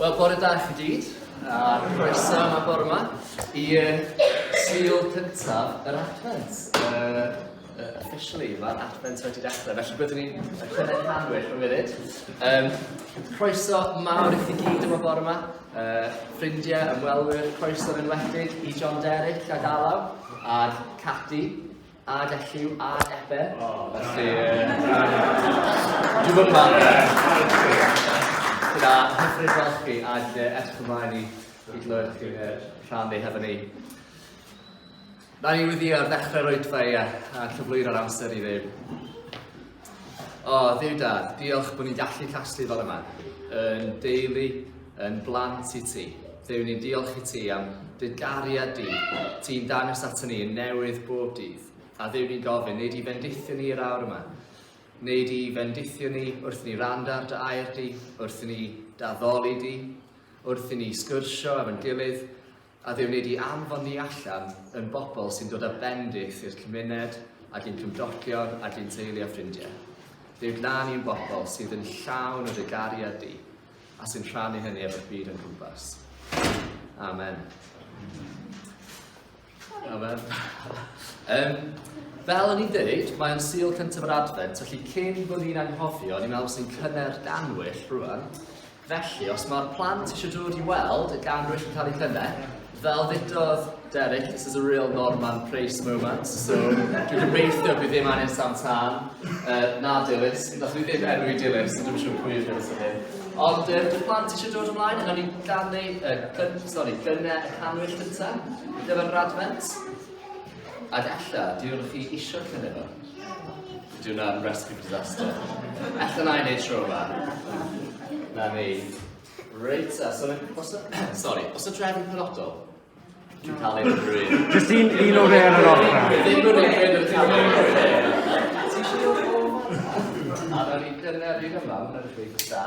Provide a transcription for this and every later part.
Wel, bore da i chi gyd, a croeso yma bore yma i Sul cyntaf yr Advent. Officially, mae'r Advent wedi dechrau, felly byddwn ni'n cynnau cannwyll mewn munud. Croeso mawr i chi gyd yma bore yma, ffrindiau, ymwelwyr, croeso yn enwedig i John Derrick ag Alaw, ag Cadi, Ag Elliw ag Eben. Felly, dwi'n yma. Gyda hyfryd gweld chi ag edrych ymlaen i, i glywed chi'n rhannu hefo ni. Na ni wedi ar ddechrau'r oedfa i a cyflwyno'r amser i Dduw. O, Dduw dad, diolch bod ni'n gallu casglu fel yma, yn deulu, yn blant i ti. Dduw, ni'n diolch i ti am dy gariad di, ti'n dangos ato ni yn newydd bob dydd. A Dduw, ni'n gofyn, wneud i fendithio ni yr awr yma. Wneud i fendithio ni wrth ni rand ar dy air di, wrth ni daddoli di, wrth i ni sgwrsio efo'n gilydd, A Dduw, wnei di anfon ni allan yn bobl sy'n dod â bendith i'r cymuned ac i'n cymdogion ac i'n teulu a ffrindiau. Dduw, gwna ni'n bobl sydd yn llawn o dy gariad di a sy'n rhannu hynny efo'r byd o'n cwmpas. Amen. Amen. Fel o'n i'n dweud, mae'n Sul cyntaf yr Adfent, felly cyn bod ni'n anghofio, ni'n meddwl sy'n cynner ganwyll rwan. Felly, os mae'r plant eisiau dod i weld y gannwyll yn cael ei chynnau, fel ddudodd Derek, this is a real Norman Price moment, so dwi'n gobeithio bydd ddim angen Sam Tân, na Dilys, nath ni ddim enwi Dilys, so dwi'n siŵr pwy yw Dilys yn hyn. Ond dy'r plant eisiau dod ymlaen, a ni'n ganu, sorry, gynnau y cannwyll gyntaf, gyfer yr Advent. Ac ella, diolch chi eisiau cynnu fo. Ydy hwnna'n recipe for disaster? Ella na i wneud tro yma. Na ni. Reit, ta, so, os, sorry, os y drefn penodol, dwi'n cael ei unrhyw un. Just un, un o'r ar yr ochr. Ddim yn un o'r rei. Ti eisiau dod o A na ni gynnar un yma, mae'n rhywbeth da.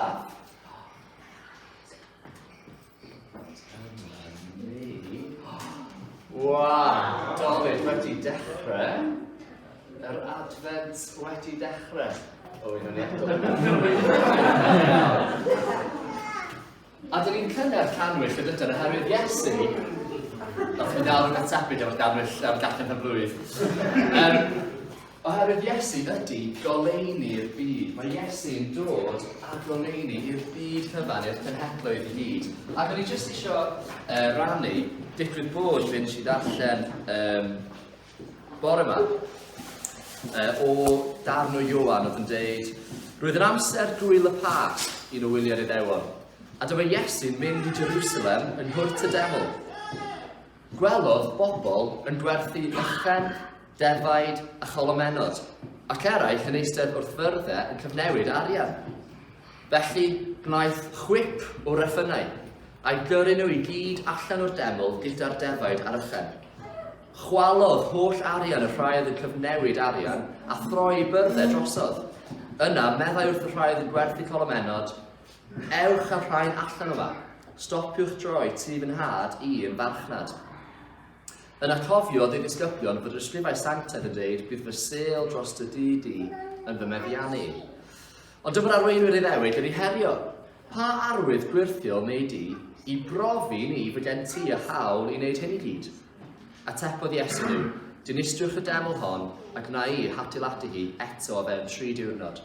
Waw, Dolig wedi dechrau. Yr adfent wedi dechrau. O, un o'n i A dyn ni'n cynnar canwyll yn ydyn oherwydd Iesu, nath mi ddal rhywbeth tebyg efo'r ganwyll am gacen pen blwydd. Oherwydd Iesu ydy goleuni'r byd. Mae Iesu'n dod â goleuni i'r byd cyfan, i'r cenhedloedd i gyd. Ac o'n i jyst isio rannu digwydd bod fe nes i ddarllen bore yma o darn o Ioan oedd yn deud Roedd yn amser gwyl y Pasg, un o wyliau'r Iddewon, a dyma Iesu'n mynd i Jerusalem yn nghwrt y deml. Gwelodd bobl yn gwerthu ychen, defaid a cholomennod, ac eraill yn eistedd wrth fyrddau yn cyfnewid arian. Felly gwnaeth chwip o reffynau, a'u gyrru nhw i gyd allan o'r deml gyda'r defaid a'r ychen. Chwalodd holl arian y rhai oedd yn cyfnewid arian, a throi eu byrddau drosodd. Yna, meddai wrth y rhai oedd yn gwerthu colomennod, Ewch â'r rhain allan yma. Stopiwch droi tŷ fy nhad i yn farchnad. Yna cofiodd ei ddisgyblion fod yr ysgrifau sanctaidd yn dweud, bydd fy sêl dros dy dŷ di yn fy meddiannu. Ond dyma'r arweinwyr Iddewig yn ei herio. Pa arwydd gwyrthiol wnei di i brofi ni fod gen ti y hawl i wneud hyn i gyd? Atebodd Iesu nhw, Dinistriwch y deml hon a gwna i hadeiladu hi eto o fewn tri diwrnod.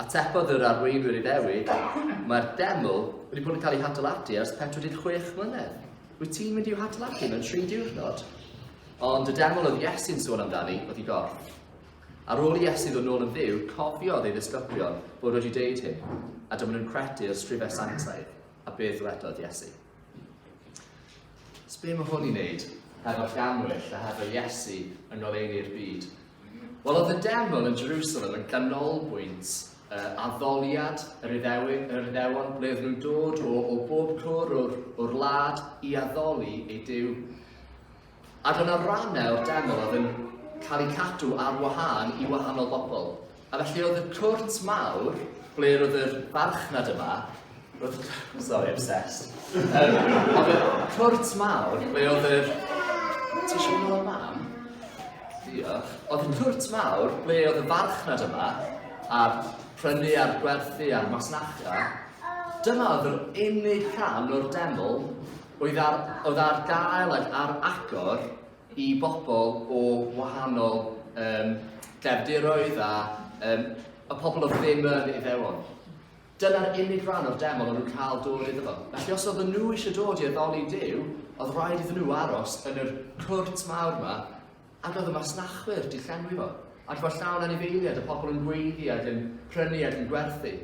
Atebodd yr arweinwyr Iddewig, Mae'r deml wedi bod yn cael ei hadeiladu ers 46 mlynedd. Wyt ti'n mynd i'w hadeiladu mewn tri diwrnod? Ond y deml oedd Iesu'n sôn amdani oedd ei gorff. Ar ôl i Iesu ddod nôl yn fyw, cofiodd ei ddisgyblion bod wedi deud hyn, a dyma nhw'n credu'r ysgrifau sanctaidd a beth ddywedodd Iesu. So be mae hwn i wneud hefo'r gannwyll a hefo Iesu yn ngoleuni'r byd? Wel, oedd y deml yn Jerusalem yn ganolbwynt addoliad yr, Iddewi, yr Iddewon, ble oedden nhw'n dod o, o bob cwr o'r, o'r wlad i addoli ei Duw. Ac oedd yna rannau o'r deml oedd yn cael eu cadw ar wahân i wahanol bobl. A felly oedd y cwrt mawr, ble roedd yr farchnad yma, roedd, sorry, obsessed. Oedd y cwrt mawr, ble oedd yr... Ti eisiau mynd nôl mam? Diolch. Oedd y cwrt mawr, ble oedd y farchnad yma, a'r prynu a'r gwerthu a'r masnacha, Dyma oedd yr unig rhan o'r deml oedd ar, oedd ar gael ac ar agor i bobl o wahanol um, gefndiroedd a um, y pobl oedd ddim yn Iddewon. Dyna'r unig ran o'r deml o'n nhw'n cael dod iddo fo. Felly os oedden nhw eisiau dod i addoli Duw, oedd rhaid iddyn nhw aros yn yr cwrt mawr yma, ac oedd y masnachwyr di llenwi fo. Ac fo llawn anifeiliaid, y pobl yn gweiddi ac yn prynu ac yn gwerthu.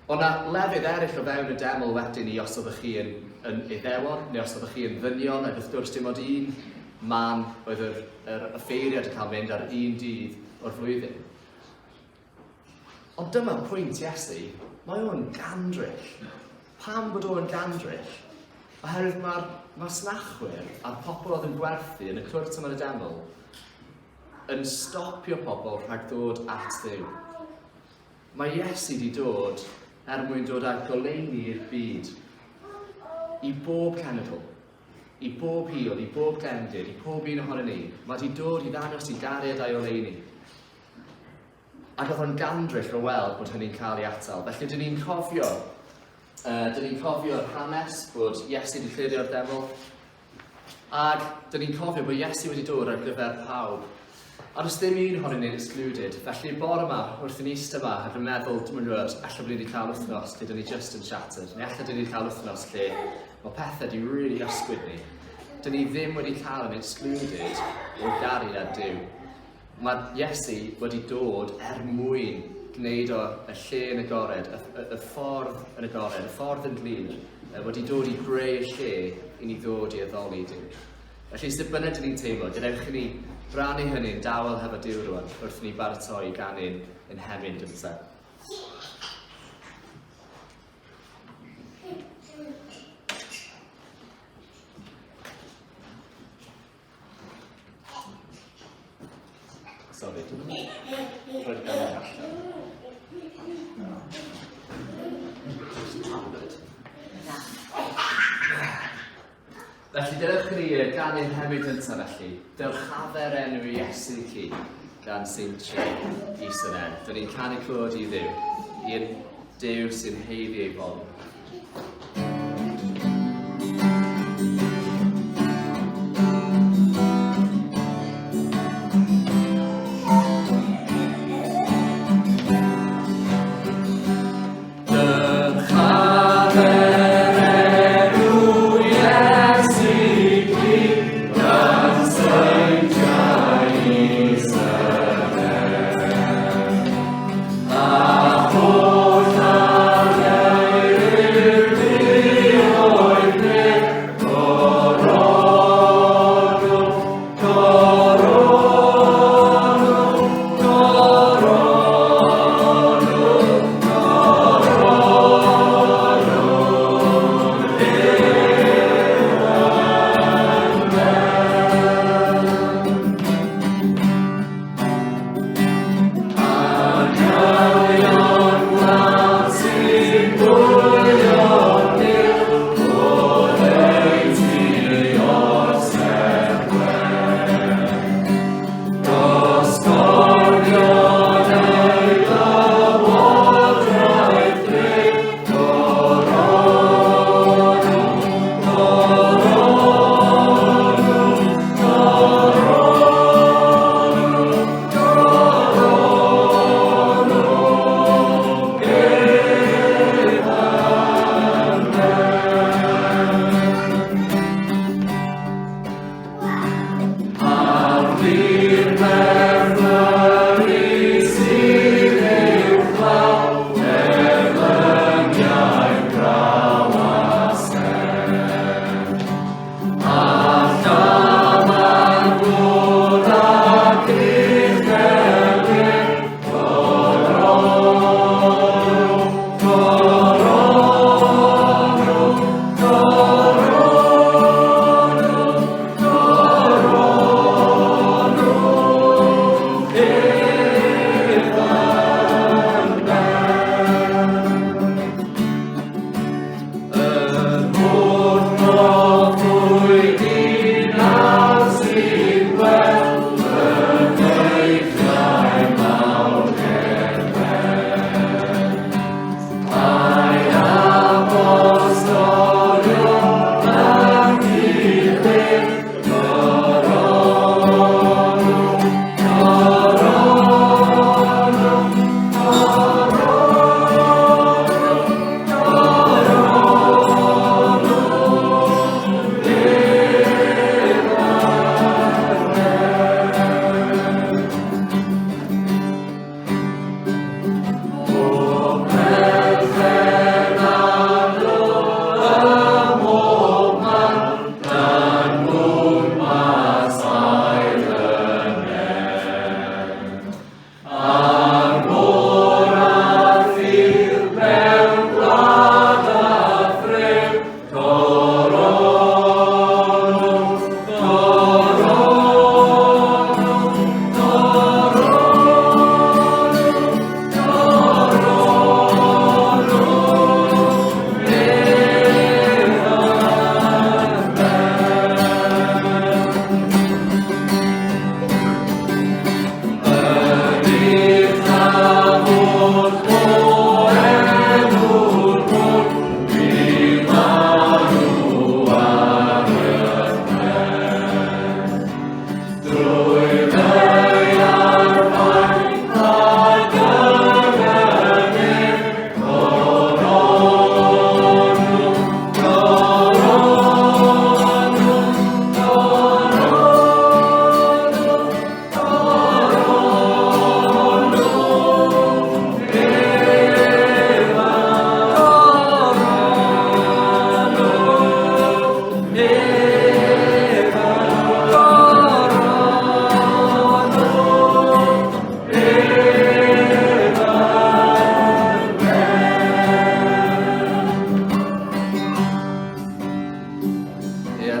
Ond na lefydd eraill o fewn y deml wedyn i os oeddech chi yn, yn iddewon, neu os oeddech chi yn ddynion, ac wrth gwrs dim ond un man oedd yr, yr offeiriad yn cael mynd ar un dydd o'r flwyddyn. Ond dyma pwynt Iesu, mae o'n gandryll. Pam bod o'n gandryll? Oherwydd mae'r masnachwyr a'r pobl oedd yn gwerthu yn y cwrt yma yn y deml yn stopio pobl rhag dod at Dduw. Mae Iesu wedi dod er mwyn dod â goleuni i'r byd, i bob cenedl, i bob hil, i bob gefndir, i pob un ohono ni. Mae wedi dod i ddangos i gariad a'i oleuni. Ac oedd o'n gandryll o weld bod hynny'n cael ei atal. Felly, dyn ni'n cofio, dyn ni'n cofio'r hanes bod Iesu wedi clirio'r deml, ac dyn ni'n cofio bod Iesu wedi dod ar gyfer pawb. A does dim un ohonyn ni'n excluded. Felly, bore yma, wrth i ni eistedd yma, ac yn meddwl, dwi'n gwybod, ella bod ni wedi cael wythnos lle dyn ni just yn shattered, neu ella dyn ni wedi cael wythnos lle mae pethau wedi really ysgwyd ni. Dyn ni ddim wedi cael yn excluded o gariad Duw. Mae Iesu wedi dod er mwyn gwneud o y lle yn agored, y, y, y ffordd yn agored, y ffordd yn glir, wedi dod i greu lle i ni ddod i addoli Duw. Felly sut bynnag dyn ni'n teimlo, gadewch i ni rannu hynny'n dawel hefo Duw rwan, wrth i ni baratoi i ganu'n ein hemyn gyntaf. Sorry, dwi'n rhoi'r gan allan. Felly, dewch i ni ganu'n hefyd gyntaf felly. Dyrchafer enw Iesu ci gan Seintiau Isonen. Dyn ni'n canu clod i Dduw, i'r Duw sy'n heiddi ei fol.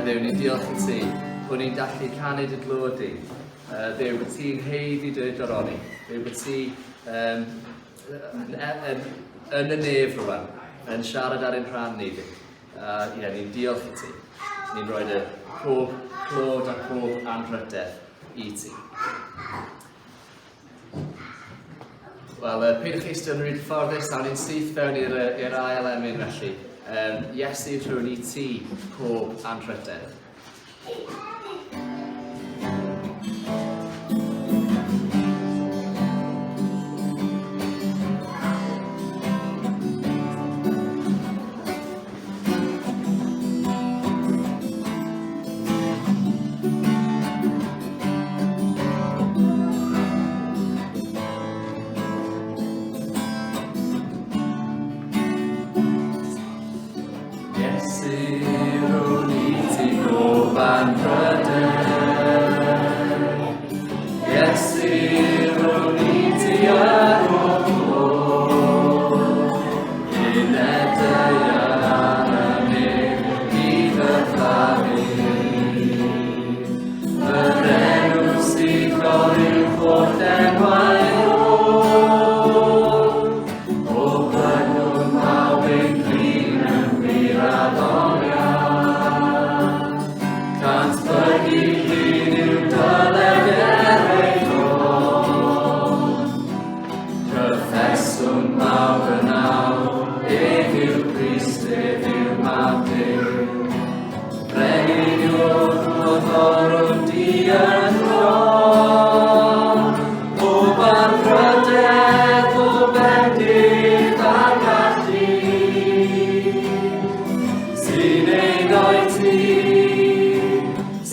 Dduw, ni'n diolch i ti bod ni'n gallu canu dy glod di. Dduw, bod ti'n heiddi dy goroni. Dduw, bod ti um, yn, yn, yn y nef rwan, yn siarad ar ein rhan ni, Dduw. Ie, yeah, ni'n diolch i ti. Ni'n rhoi dy pob clod a pob anrhydedd i ti. Wel, peidiwch eistedd yn rhy gyfforddus, awn ni'n syth fewn i'r i'r ail emyn felly. Iesu rhywun i ti pob anrhydedd. Iesu, rwn i ti bob anrhydedd. Iesu, rwn i ti ar ôl Cyffeswn mawr yn awr, ef yw'r Crist, ef yw Mab Duw. Brenin yw'r rhoddorwn di yn llon, pob anrhydedd, pob bendith a gallu, sy'n eiddo i ti,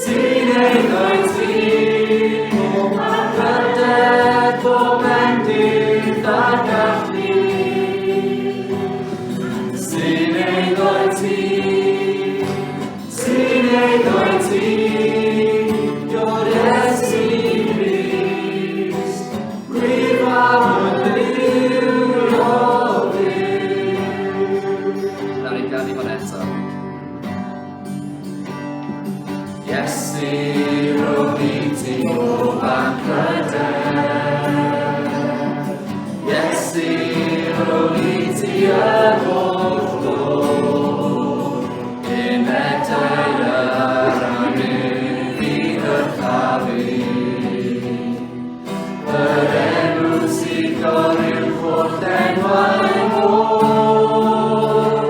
Sy'n eiddo i ti, pob anrhydedd, pob bendith a gallu. Sy'n eiddo i ti, sy'n eiddo i ti, yw'r Iesu Grist, gwir fab y Duw o Dduw. Nawn ni ganu hwn eto. Iesu, rho i ti bob anrhydedd. Iesu, rho i ti yr holl glod. Unedau yr amyn i ddyrchafu. Yr enw sydd goruwch holl enwau môr.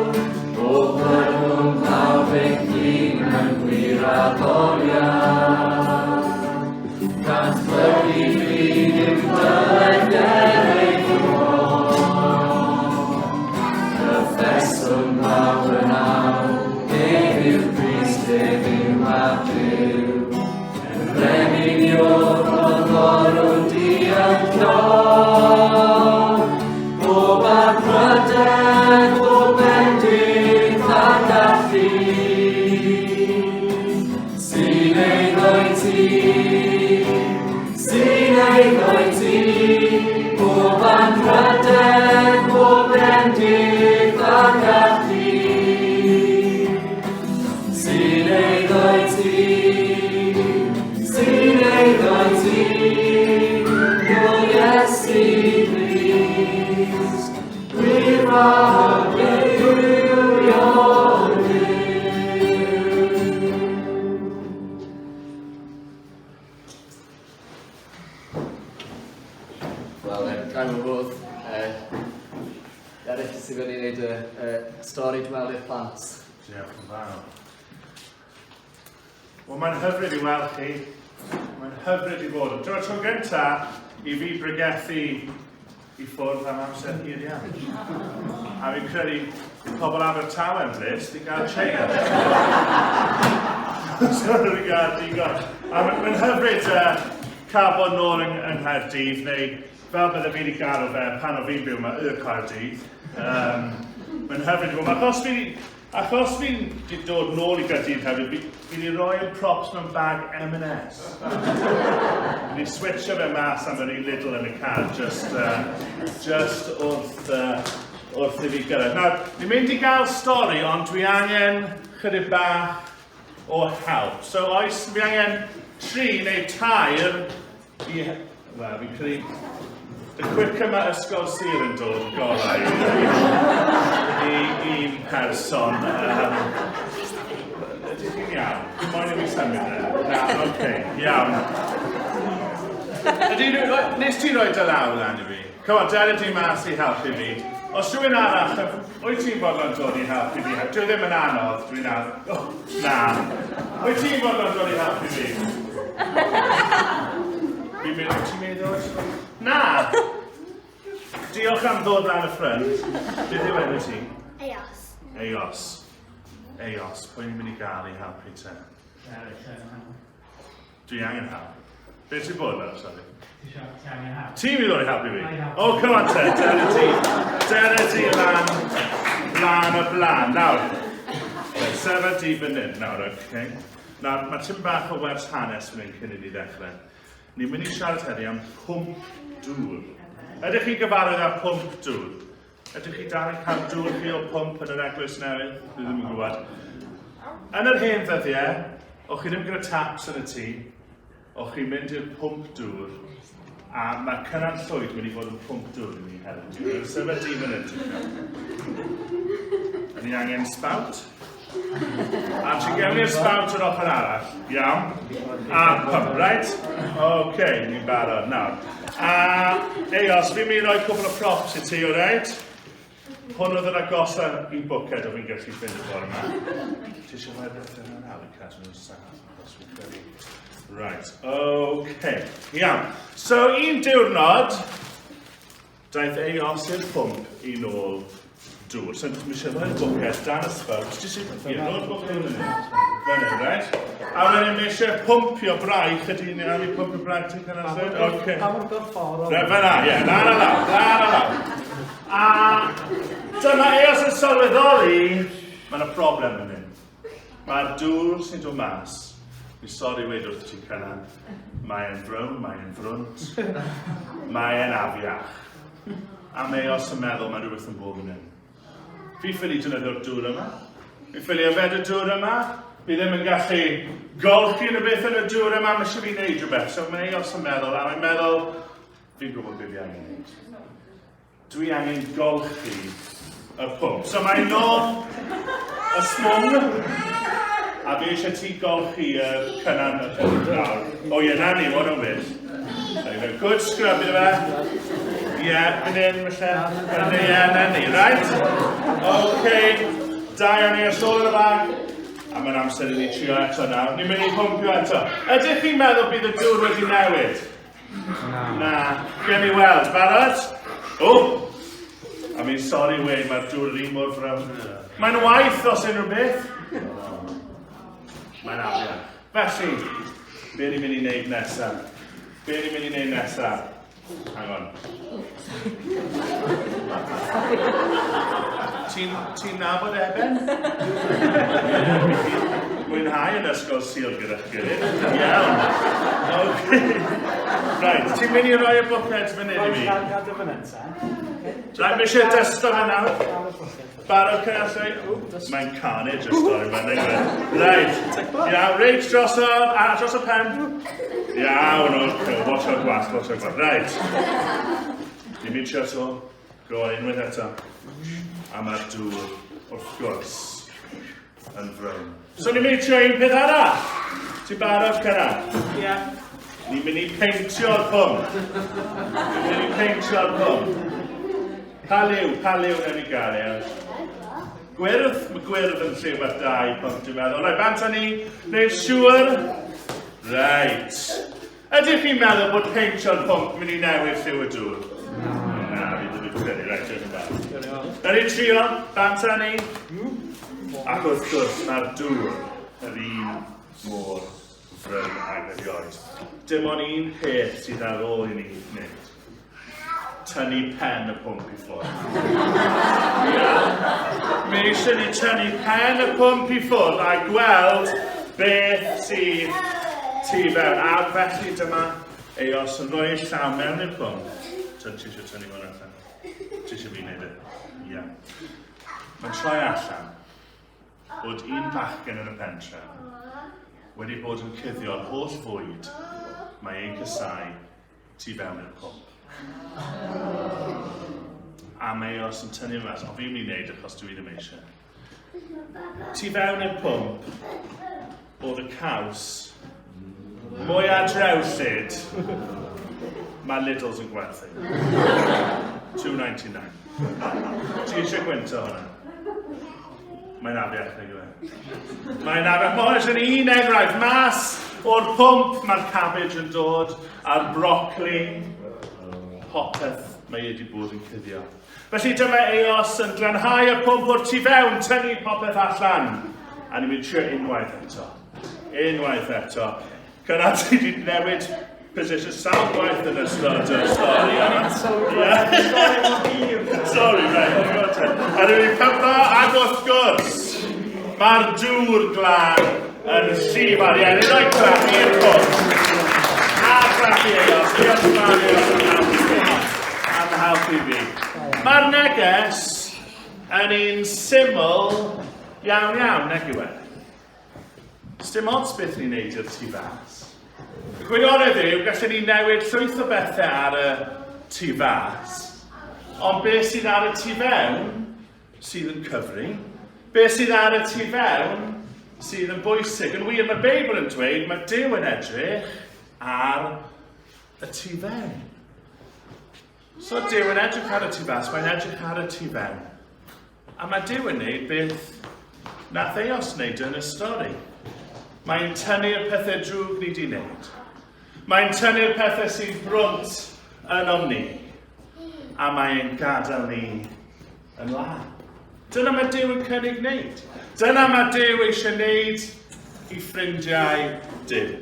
O byrnwn pawb ein glin mewn gwir addoliad. Gant blygu ffin yw dyled ger ei fron. Cyffeswn pawb yn awr, ef yw'r Crist, ef yw Mab Duw. Brenin yw'r rhoddorwn di yn llon, Pob anrhydedd, pob bendith a gallu, Sy'n eiddo i ti, sy'n eiddo i ti, Pob anrhydedd, pob bendith a gallu. Sy'n eiddo i ti, sy'n eiddo i ti, o Iesu Grist, gwir fab Duw, o Dduw. Wel, gael fy modd. Eraill sydd fyny i wneud y stori dwi'n meddwl i'r plant. Diolch yn fawr. Wel, mae'n hyfryd i weld chi. Mae'n hyfryd i fod. Dyma'r tro gyntaf i fi bregethu i ffwrdd am amser hir iawn. A fi'n credu pobl Abertawe yn blist i gael cheia. so fi'n gael digon. A mae'n hyfryd cael bod nôl yng, yng Nghaerdydd, neu fel bydde fi wedi galw fe pan o fi'n byw yma, y Caerdydd. Um, mae'n hyfryd i fod yma. Achos fi, achos fi'n di dod nôl i Gaerdydd hefyd, fi, fi wedi rhoi y props mewn bag M&S. Fi wedi switcho fe mas am yr un Lidl yn y car, just, just wrth, wrth i fi gyrraedd. Nawr, ni'n mynd i gael stori, ond dwi angen chydig bach o help. So oes, fi angen tri neu tair i... Wel, fi'n credu... Y quicker mae Ysgol Sul yn dod, gorau i un person. Ydych chi'n iawn? Dwi'n moyn i fi symud e. Na, oce, okay, iawn. Ydy, nes ti roi dy law lan i fi? Come on, dere di mas i helpu fi. Os rhywun arall, wyt ti'n fodlon dod i helpu fi? Dwi ddim yn anodd, dwi'n anodd. Oh, na. Wyt ti'n fodlon dod i helpu fi? Fi'n mynd, wyt ti'n mynd i ddod? Na! Diolch am ddod lan y ffrynt. Beth yw enw ti? Eos. Eos. Eos, pwy ni'n mynd i gael i helpu te? Dwi angen help. Beth sy'n bod nawr, sori? Ti'n mynd i ddod i helpu fi? O, oh, come on te, dere ti. Dere ti lan, lan y blaen. Nawr, sefyll di fan hyn nawr, oce? Okay? Nawr, mae tipyn bach o wers hanes fan hyn cyn i ni ddechrau. Ni'n mynd i siarad heddi am pwmp dŵr. Ydych chi'n gyfarwydd â pwmp dŵr? Ydych chi dal yn cael dŵr chi o pwmp yn yr eglwys newydd? Dwi ddim yn gwybod. Yn yr hen ddyddiau, o'ch chi ddim gyda taps yn y tŷ, o'ch chi'n mynd i'r pwmp dŵr, a mae Cynan Llwyd wedi bod yn pwmp dŵr i ni heddiw. Dwi'n mynd i sefyll di fan hyn, ti'n cael. Ni angen spout. A ti'n gefnu'r spout yr ochr arall. Iawn. A pump, right? Oce, okay, ni'n barod nawr. A Eos, fi'n mynd i roi cwbl o props i ti, alright? Hwn oedd yr agosa i bwced o fi'n gallu ffind y bore yma. Ti eisiau rhoi'r bethau yna nawr i cadw nhw'n saff? Achos fi'n credu. Right, okay. Iawn. So, un diwrnod, Daeth Eos i'r pwmp i nôl dŵr. So, mi eisiau rhoi'r bwced dan y sbout. Ti eisiau ie, nôl bwced yn hyn. Fan hyn, right? A wedyn mi eisiau pwmpio braich. Ydy hi'n iawn i pwmpio braich ti'n cynnal llwyd? Oce. Pa mor gorfforol? Reit, fan na, ie, lan a lawr, lan a lawr. A dyma Eos yn sylweddoli, mae yna broblem fan hyn. Mae'r dŵr sy'n dod mas, fi sori weud wrth ti Cynan, mae e'n frown, mae e'n frwnt, mae e'n afiach. A mae os yn meddwl mae rhywbeth yn bod yn hyn. Fi ffili defnyddio'r dŵr yma. Fi ffili yfed y dŵr yma. Fi ddim yn gallu golchi rhywbeth yn y dŵr yma, mae eisiau fi wneud rhywbeth. So mae os yn meddwl, a mae'n meddwl, fi'n gwybod beth fi angen wneud. Dwi angen golchi y pwmp. So mae'n nôl y sbwng, a fi eisiau ti golchi y cynan y pwmp nawr. O ie, na ni, ma hwnna'n well. Good scrub iddo fe. Ie, yeah, fan hyn, falle. Fan hyn, ie, na ni, right? OK, da iawn ni, os ôl yn y bag. A mae'n amser i ni trio eto nawr. Ni'n mynd i pwmpio eto. Ydych chi'n meddwl bydd y dŵr wedi newid? Na. Na. Gen i weld. Barod? O! I mean, sorry Wayne, mae'r dŵr yr un mor frown. Mae'n waith os unrhyw beth. Mae'n afiach. Felly, be ni'n mynd i wneud nesaf? Be ni'n mynd i wneud nesaf? Hang on. Ti'n ti nabod Eben? Mwynhau yn ysgol Sul gyda'ch gilydd. Iawn. Okay. Right, ti'n mynd i roi y bwced fan hyn i fi? Gad y fan hyn, ta. Right, mae eisiau dysto fe nawr. Barod cynnal Mae'n carnage y stori yma, neu fe. Right. Iawn, reit dros o, a dros y pen. Iawn, oce, watch out gwasg, watch out gwasg. Right. Ni'n mynd trio to. Go on, unwaith eto. A mae'r dŵr, wrth gwrs, yn frown. So ni'n mynd i trio un peth arall. Ti'n barod, Cera? Ie. Yeah. Ni'n mynd i peintio'r pwmp. Ni'n mynd i peintio'r pwmp. Pa liw, pa liw wnawn ni gael, e? Gwyrdd, mae gwyrdd yn rhywbeth da i pwmp, dwi'n meddwl. Rhaid, bant â ni, wneud siŵr. Reit. Ydych chi'n meddwl bod peintio'r pwmp mynd i newid lliw y dŵr? Na, fi ddim yn credu. Reit, diolch yn fawr. Na ni trio, bant â ni. Ac wrth gwrs, mae'r dŵr yr un mor frown ag erioed. Dim ond un peth sydd ar ôl i ni wneud. Tynnu pen y pwmp i ffwrdd. Mae eisiau ni tynnu pen y pwmp i ffwrdd a gweld beth sydd tu fewn. A felly dyma Eos yn rhoi ei llaw mewn i'r pwmp. Tyn, ti eisiau tynnu hwn allan? Ti eisiau fi wneud e? Ie. Mae'n troi allan. bod un bachgen yn y pentref wedi bod yn cuddio'r holl fwyd mae e'n casau tu fewn i'r pwmp. A mae Eos yn tynnu mas, ond fi'n mynd i wneud achos dwi ddim eisiau. Tu fewn i'r pwmp oedd y caws mwyaf drewllyd mae Lidl's yn gwerthu. 2.99. Ti eisiau gwynto hwnna? Mae'n afiach, nag yw e? Mae'n afiach. Mae hwn yn un enghraifft. Mas o'r pwmp mae'r cabbage yn dod, a'r brocoli, popeth mae wedi bod yn cuddio. Felly dyma Eos yn glanhau y pwmp o'r tu fewn, tynnu popeth allan. A ni'n mynd trio unwaith eto. Unwaith eto. Cynnar ti wedi newid position sawl gwaith yn ystod y stori yma. Sorry, right. A ni'n mynd pympo ac wrth gwrs, mae'r dŵr glân yn llif ar ie. Ni'n rhoi clap i'r pwmp. A clap i Eos. Diolch yn fawr Eos am helpu fi. Mae'r neges yn un syml iawn iawn, nag yw e? Sdim ots beth ni'n neud i'r tu fas. Y gwirionedd yw, gallen ni newid llwyth o bethau ar y tu fas, ond beth sydd ar y tu fewn sydd yn cyfri, beth sydd ar y tu fewn sydd yn bwysig. Yn wir, mae'r Beibl yn dweud mae Duw yn edrych ar y tu fewn. So Duw yn edrych ar y tu fas, mae'n edrych ar y tu fewn. A mae Duw yn neud beth nath Eos wneud yn y stori. Mae'n tynnu'r pethau drwg ni di wneud. Mae'n tynnu'r pethau sy'n brwnt ynom ni. A mae'n gadael ni yn lân. Dyna mae Duw yn cynnig wneud. Dyna mae Duw eisiau wneud i ffrindiau Duw.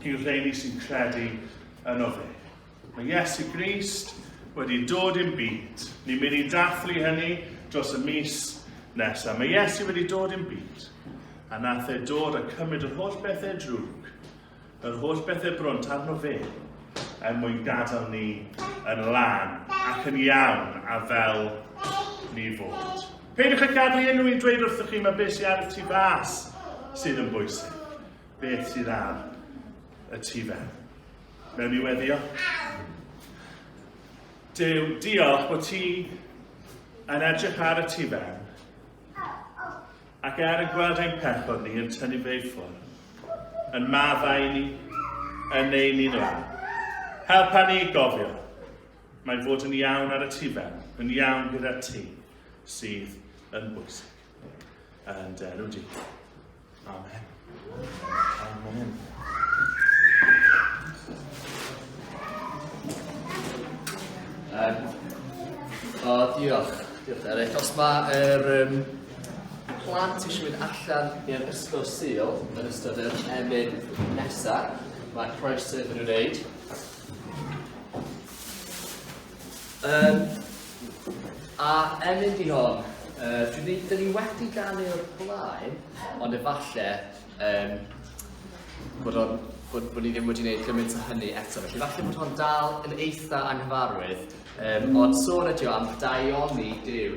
I'r rheini sy'n credu yno fe. Mae Iesu Grist wedi dod i'n byd. Ni'n mynd i dathlu hynny dros y mis nesaf. Mae Iesu wedi dod i'n byd. A nath e dod a cymryd yr holl bethau drwg, yr holl bethau brwnt arno fe, er mwyn gadael ni yn lân ac yn iawn a fel ni fod. Peidiwch â gadael i unrhyw un dweud wrthych chi mae beth sydd ar y tu fas sydd yn bwysig. Beth sydd ar y tu fewn. Mewn i weddio. Duw, diolch bod ti yn edrych ar y tu fewn ac er yn gweld ein pechod ni yn tynnu fe i ffwrdd, yn maddau ni, yn neud ni'n lân. Helpa ni i gofio, mae fod yn iawn ar y tu fewn, yn iawn gyda ti, sydd yn bwysig. Yn dy enw di. Amen. Amen. O, diolch. Diolch, Eric. Os mae'r plant eisiau mynd allan i'r ysgol Sul yn ystod yr emyn nesaf, mae croeso iddyn nhw wneud. A emyn di hon, dwi ni, dyn ni wedi ganu o'r blaen, ond efallai bod, on, bod, bod ni ddim wedi gwneud gymaint o hynny eto. Felly falle bod hon dal yn eitha anghyfarwydd, ond sôn ydi o am daioni Duw,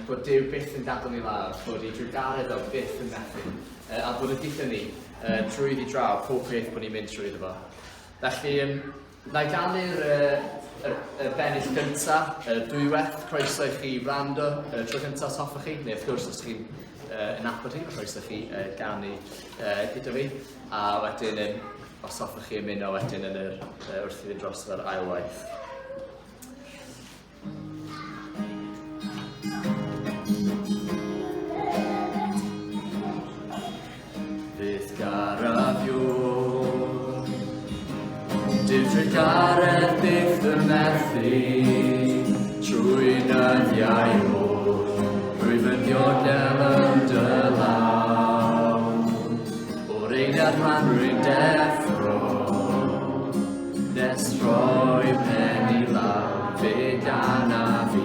bod Duw byth yn gadael ni lawr, bod ei drugaredd o byth yn methu, a bod y gyda ni drwyddi draw pob peth bod ni'n mynd trwyddo fo. Felly, Na i ganu'r y, y bennill gynta, y dwywaith, croeso i chi wrando y tro gynta os hoffech chi, neu wrth gwrs os chi'n yn nabod hi, croeso i chi ganu gyda fi, a wedyn os hoffech chi ymuno wedyn yn yr, wrth i fynd dros yr ailwaith. Fydd garaf yw'r Dyw trugaredd byth yn methu Trwy dyddiau oll Rwyf yn diogel yn dy law O'r eiliad pan rwy'n deffro Nes rhoi pen i lawr, fe gana fi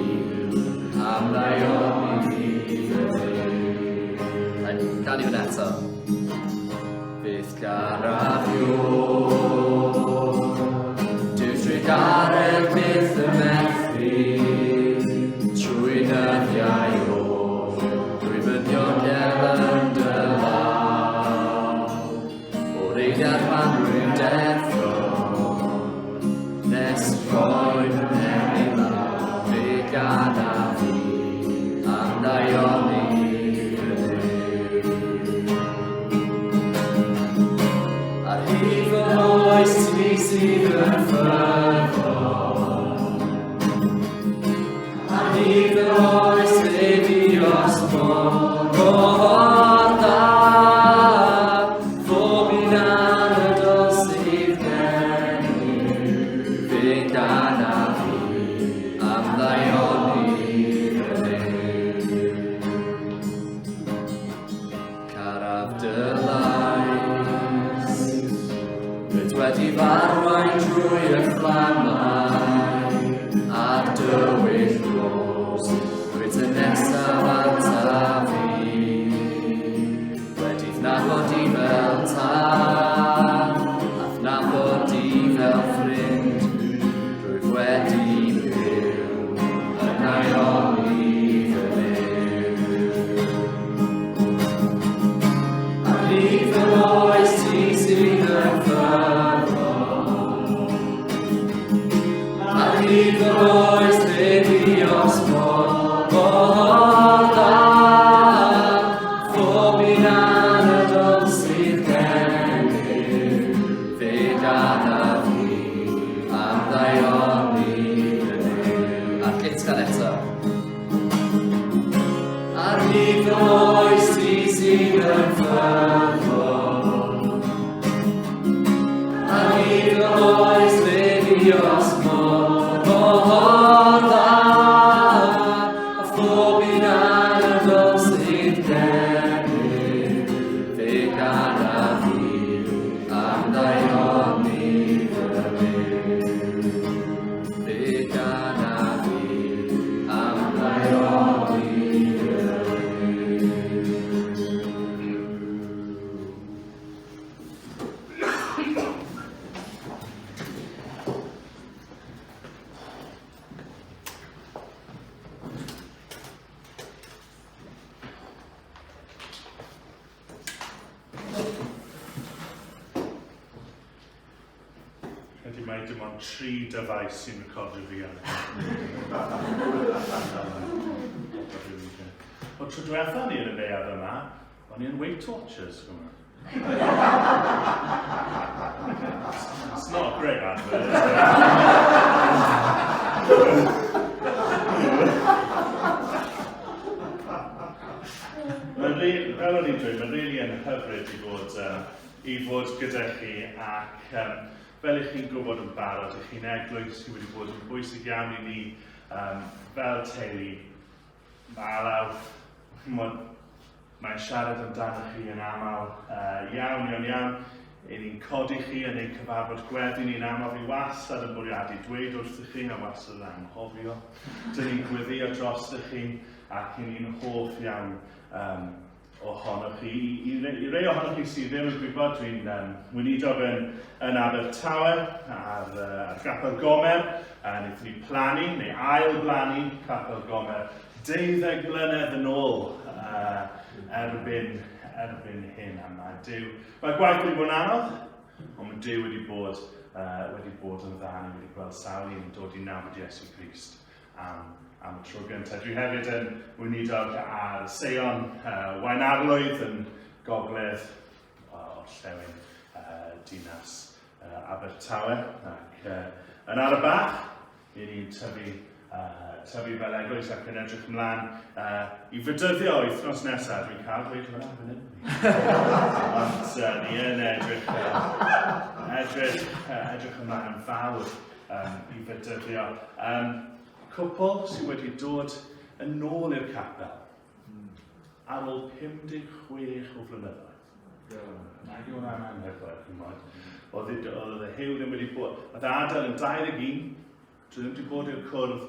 am ddaioni fy Nuw. Rhaid canu hwn eto. Byth garaf yw'r Duw trugaredd byth yn methu, trwy ddyddiau oll, drwy fy ddiogel. sydd yn ffyddlon. A hyd yr oes fe fuost mor mor dda, phob un anadl sydd gennyf, fe ganaf fi am ddaioni fy Nuw. Caraf dy lais, rwyt wedi f'arwain drwy y fflamau a'r dywyll nos, rwyt yn nesaf ataf fi. Wedi'th nabod di fel tad, a'th nabod di fel ffrind, rwyf wedi byw yn haelioni fy Nuw. Ar hyd fy oes ti sydd yn ffyddlon. Ar hyd fy oes fe fuost mor, mor dda. Phob un anadl sydd gennyf, fe ganaf fi am ddaioni fy Nuw. A'r gytgan eto. Ar hyd fy oes ti sydd yn ffyddlon. Ar hyd fy oes fe fuost mor, mor dda. A phob un anadl sydd gennyf, fe ganaf fi am ddaioni fy Nuw. Fe ganaf fi am ddaioni fy Nuw. Credu mai dim ond tri dyfais sy'n recordio fi ar. Wel, tro diwetha ni yn y neuadd yma, o'n i yn Weight Watchers, gwybod. It's not a great advert, is it? Mae'n rili, fel o'n i'n dweud, mae'n rili yn hyfryd i fod gyda chi ac fel ych chi'n gwybod yn barod, ych chi'n eglwys sydd wedi bod yn bwysig iawn i ni fel teulu. Mae Alaw, chimod, mae'n siarad amdano chi yn aml iawn, iawn, iawn. I ni'n codi chi yn ein cyfarfod gweddi ni'n aml. Fi wastad yn bwriadu dweud wrthych chi a wastad yn anghofio. Dyn ni'n gweddio drostoch chi ac i ni'n hoff iawn ohonoch chi. I rei ohonoch chi sydd ddim yn gwybod, dwi'n weinidog yn Abertawe ar Gapel Gomer. Wnaethon ni plannu, neu ail-blannu, Capel Gomer 12 mlynedd yn ôl erbyn hyn. A mae Duw, mae gwaith wedi bod yn anodd, ond mae Duw wedi bod yn dda. Ni wedi gweld sawl un yn dod i nabod Iesu Grist am y tro gyntaf. Dwi hefyd yn weinidog ar Seion Waunarlwydd yn gogledd orllewin dinas Abertawe ac yn ara bach i ni'n tyfu fel eglwys ac yn edrych ymlaen i fedyddio wythnos nesaf. Dwi'n cael dweud hwnna fan hyn. Ond ni yn edrych ymlaen yn fawr i fedyddio. Cwpl sydd wedi dod yn ôl i'r capel ar ôl 56 o flynyddoedd. Nag yw hwnna'n anhygoel, chimod. Oedd y Huw ddim wedi bod, oedd adael yn 21, dwi ddim wedi bod i'r cwrdd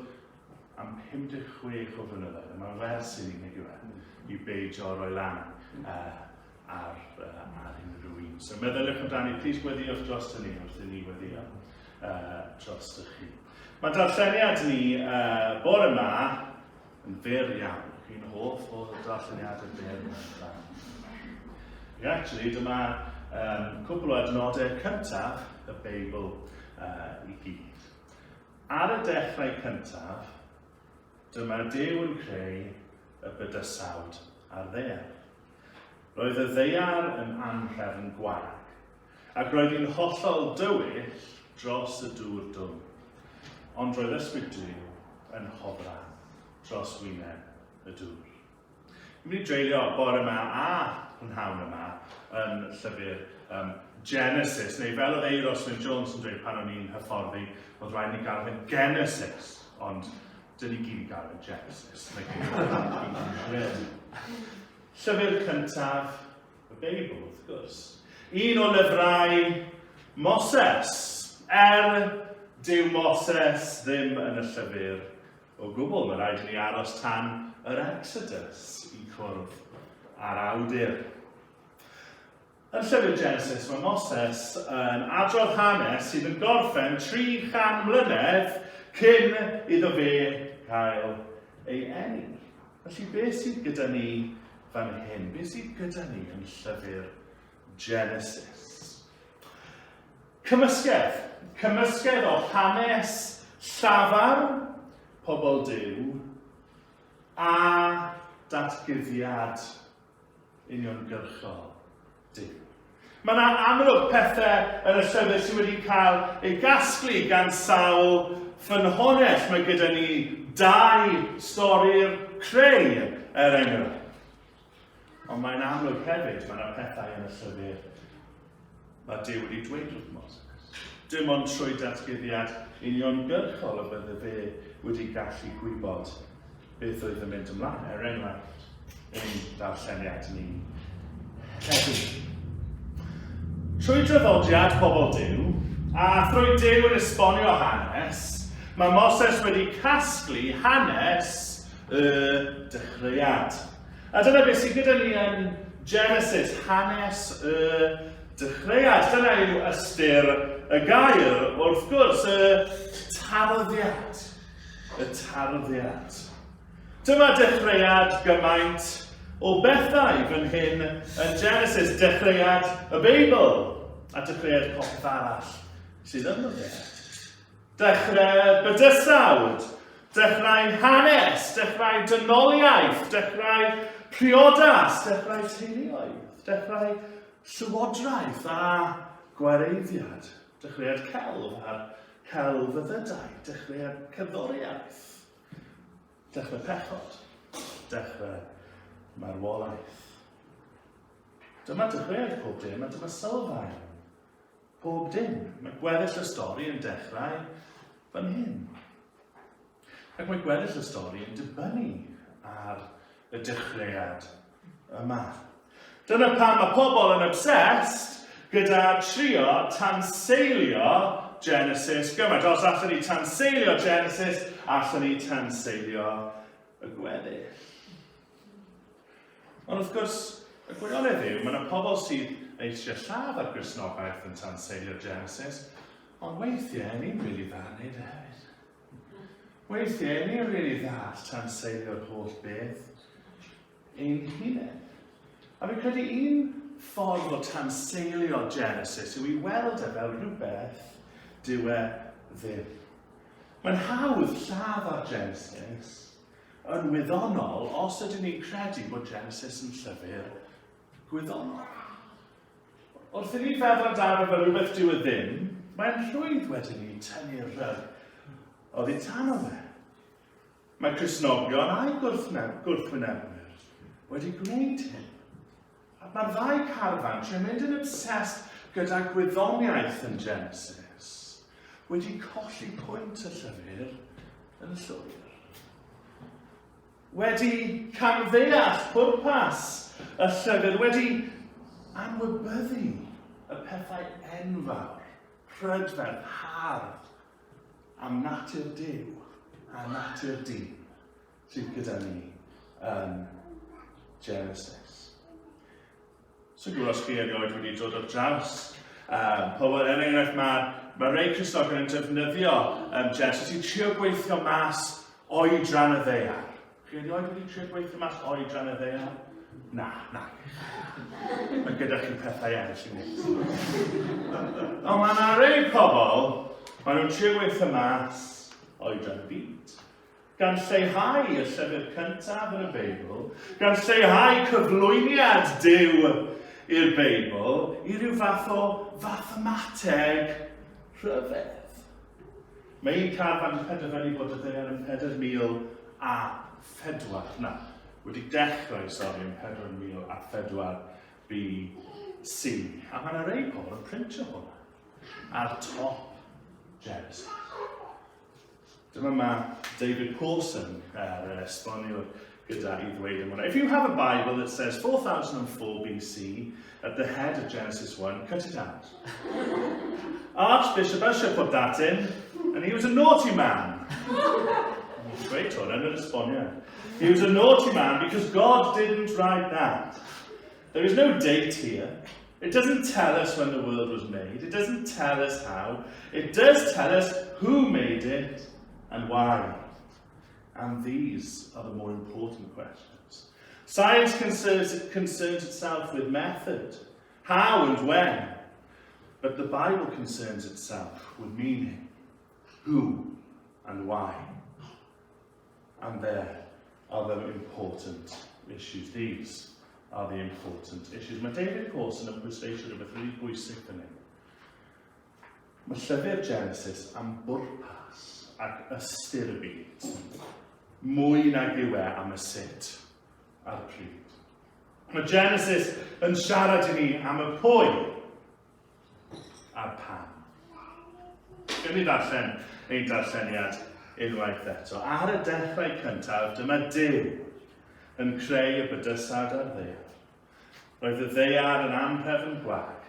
am 56 o flynyddoedd. A mae'n wers i ni, nag yw e, i beidio roi lan ar unrhyw un. So meddyliwch amdani, plis gweddiwch dros ni wrth i ni weddio dros chi. Mae darlleniad ni bore yma yn fyr iawn. Chi'n hoff o darlleniadau byr? Yeah, actually, dyma cwpl o adnodau cyntaf y Beibl i gyd. Ar y dechrau cyntaf, dyma Duw yn creu y bydysawd a'r ddaear. Roedd y ddaear yn anhrefn gwag, ac roedd hi'n hollol dywyll. dros y dŵr dwfn. Ond roedd ysbryd Duw yn hofran dros wyneb y dŵr. Ni'n mynd i dreulio bore yma a prynhawn yma yn llyfr um, Genesis, neu fel oedd Eiros Wyn Jones yn dweud pan o'n i'n hyfforddi, oedd rhaid ni gael fe'n Genesis, ond dyn ni gyd i gael fe'n Genesis. Llyfr cyntaf y Beibl, wrth gwrs. Un o lyfrau Moses, er dyw Moses ddim yn y llyfr o gwbl. Mae rhaid i ni aros tan yr Exodus i cwrdd â'r awdur. Yn llyfr Genesis, mae Moses yn adrodd hanes sydd yn gorffen 300 mlynedd cyn iddo fe gael ei eni. Felly beth sydd gyda ni fan hyn? Beth sydd gyda ni yn llyfr Genesis? Cymysgedd. Cymysgedd o hanes llafar pobl Duw a datguddiad uniongyrchol Duw. Mae yna amlwg pethau yn y llyfr sydd wedi cael ei gasglu gan sawl ffynhonnell. Mae gyda ni dau stori'r creu, er enghraifft. Ond mae'n amlwg hefyd, mae yna pethau yn y llyfr mae Duw wedi dweud wrth Moses. Dim ond trwy datguddiad uniongyrchol y bydde fe wedi gallu gwybod beth oedd yn mynd ymlaen, er enghraifft, ein darlleniad ni heddiw. Trwy draddodiad pobl Duw, a thrwy Duw yn esbonio hanes, mae Moses wedi casglu hanes y dechreuad. A dyna beth sydd gyda ni yn Genesis, hanes y dechreuad. Dyna yw ystyr y gair, wrth gwrs, y tarddiad. Y tarddiad. Dyma dechreuad gymaint o bethau fan hyn yn Genesis, dechreuad y Beibl, a dechreuad popeth arall sydd ynddo fe. Dechrau bydysawd, dechrau hanes, dechrau dynoliaeth, dechrau priodas, dechrau teuluoedd, dechrau llywodraeth a gwareiddiad, dechreuad celf a'r celfyddydau, dechreuad cerddoriaeth, dechrau pechod, dechrau marwolaeth. Dyma dechreuad pob dim a dyma sylfaen Pob dim. Mae gweddill y stori yn dechrau fan hyn. Ac mae gweddill y stori yn dibynnu ar y dechreuad yma. Dyna pam mae pobl yn obsessed gyda trio tanseilio Genesis gymaint. Os allwn ni tanseilio Genesis, allwn ni tanseilio y gweddill. Ond wrth gwrs, y gwirionedd yw, mae yna pobl sydd eisiau lladd ar Gristnogaeth yn tanseilio Genesis, ond weithiau ni'n rili dda yn neud e hefyd. Weithiau ni'n rili dda tanseilio'r holl beth ein hunain. A fi'n credu un ffordd o tanseilio Genesis yw i weld e fel rhywbeth dyw e ddim. Mae'n hawdd lladd ar Genesis, Yn wyddonol, os ydyn ni'n credu bod Genesis yn llyfr gwyddonol. Wrth i ni feddwl amdano fel rhywbeth dyw e ddim, mae'n rhwydd wedyn ni tynnu'r rhyg oddi tano fe. Mae Cristnogion a'i gwrthwynebwyr wedi gwneud hyn. A mae'r ddau carfan, trwy mynd yn obsessed gyda gwyddoniaeth yn Genesis, wedi colli pwynt y llyfr yn llwyr. Wedi camddeall pwrpas y llyfr, wedi anwybyddu y pethau enfawr, prydferth, hardd am natur Duw a natur dyn sydd gyda ni yn Genesis. So gwybod os chi erioed wedi dod ar draws pobl, er enghraifft mae, mae rei Cristnogion yn defnyddio Genesis i trio gweithio mas oedran y ddaear. Chi erioed wedi trio gweithio mas oedran y ddaear? Na, na. Mae gyda chi pethau eraill i wneud. Ond mae yna rei pobl, maen nhw'n trio gweithio mas oedran y byd. Gan lleihau y llyfr cyntaf yn y Beibl, gan lleihau cyflwyniad Duw i'r Beibl i ryw fath o fathemateg Rhyfedd. Mae un carfan yn penderfynu bod y ddaear yn 4,004, na, wedi dechrau, sori, yn 4,004 BC. A mae yna rei pobl yn printio hwnna ar top Genesis. Dyma mae David Pawson, yr esboniwr, gyda i ddweud am hwnna. If you have a Bible that says 4004 BC at the head of Genesis 1, cut it out. Archbishop Ussher put that in, and he was a naughty man. Dweud hwn yn yr esboniad. He was a naughty man because God didn't write that. There is no date here. It doesn't tell us when the world was made. It doesn't tell us how. It does tell us who made it and why. And these are the more important questions. Science concerns itself with method, how and when. But the Bible concerns itself with meaning, who and why. And there are the important issues. These are the important issues. Mae David Pawson yn pwysleisio rhywbeth rili bwysig fan hyn. Mae llyfr Genesis am bwrpas ac ystyr y byd, mwy nag yw e am y sut a'r pryd. Mae Genesis yn siarad i ni am y pwy a'r pam. Gwn i ddarllen ein darlleniad unwaith eto. Ar y dechrau cyntaf, dyma Duw yn creu y bydysawd a'r ddaear. Roedd y ddaear yn anhrefn gwag,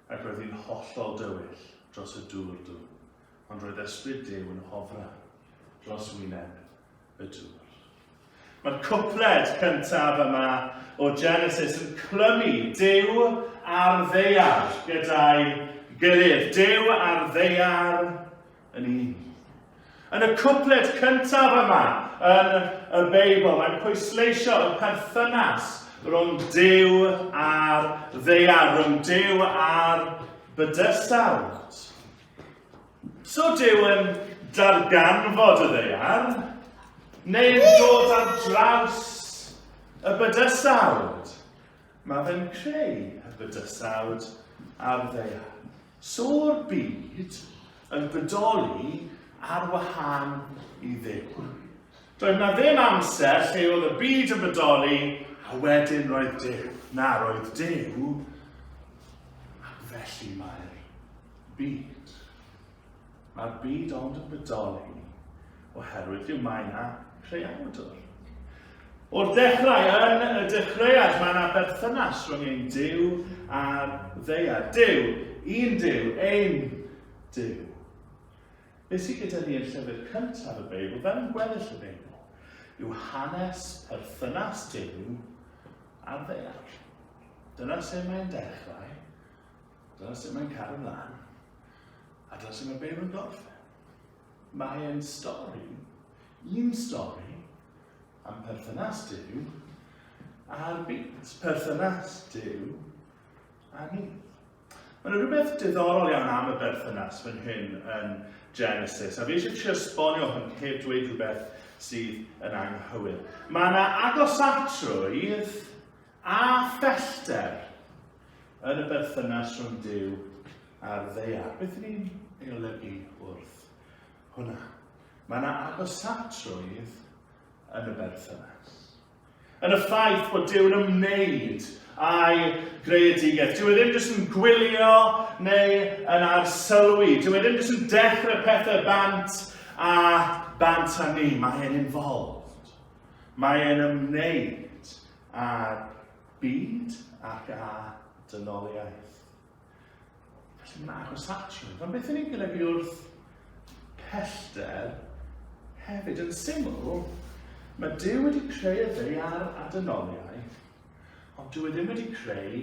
ac roedd hi'n hollol dywyll dros y dŵr dwfn, ond roedd ysbryd Duw yn hofran dros wyneb y dŵr. Mae'r cwpled cyntaf yma o Genesis yn clymu Duw a'r ddaear gyda'i gilydd. Duw a'r ddaear yn un. Yn y cwpled cyntaf yma yn y Beibl, mae'n pwysleisio y perthynas rhwng Duw a'r ddaear, rhwng Duw a'r bydysawd. So Duw yn darganfod y ddaear, neu'n dod ar draws y bydysawd? Mae fe'n creu y bydysawd a'r ddaear. So'r byd yn bodoli ar wahân i Dduw. Doedd na ddim amser lle oedd y byd yn bodoli a wedyn roedd Duw. Na, roedd Duw ac felly mae'r byd. Mae'r byd ond yn bodoli oherwydd Duw. Mae yna creawdwr. O'r dechrau, yn y dechreuad, mae yna berthynas rhwng ein Duw a'r ddaear. Duw, un Duw, ein Duw. Beth sydd gyda ni yn llyfr cyntaf y Beibl, fel yn gweddill y Beibl, yw hanes perthynas Duw a'r ddaear. Dyna sut mae'n dechrau, dyna sut mae'n cario ymlaen, a dyna sut mae'r Beibl yn gorffen. Mae e'n stori, un stori, am perthynas Duw a'r byd. Perthynas Duw a ni. Mae yna rhywbeth diddorol iawn am y berthynas fan hyn yn Genesis, a fi eisiau trio esbonio hwn heb dweud rhywbeth sydd yn anghywir. Mae yna agosatrwydd a phellter yn y berthynas rhwng Duw a'r ddaear. Beth ydyn ni'n ei olygu wrth hwnna? Mae yna agosatrwydd yn y berthynas. Yn y ffaith bod Duw'n ymwneud â'i greadigaeth. Dyw e ddim jyst yn gwylio neu yn arsylwi. Dyw e ddim jyst yn dechrau pethau bant a bant â ni. Mae e'n involved. Mae e'n ymwneud â'r byd ac â dynoliaeth. Felly mae'n agosatrwydd. Ond beth ni'n golygu wrth pellter hefyd? Yn syml, mae Duw wedi creu y ddaear a dynoliaeth, ond dyw e ddim wedi creu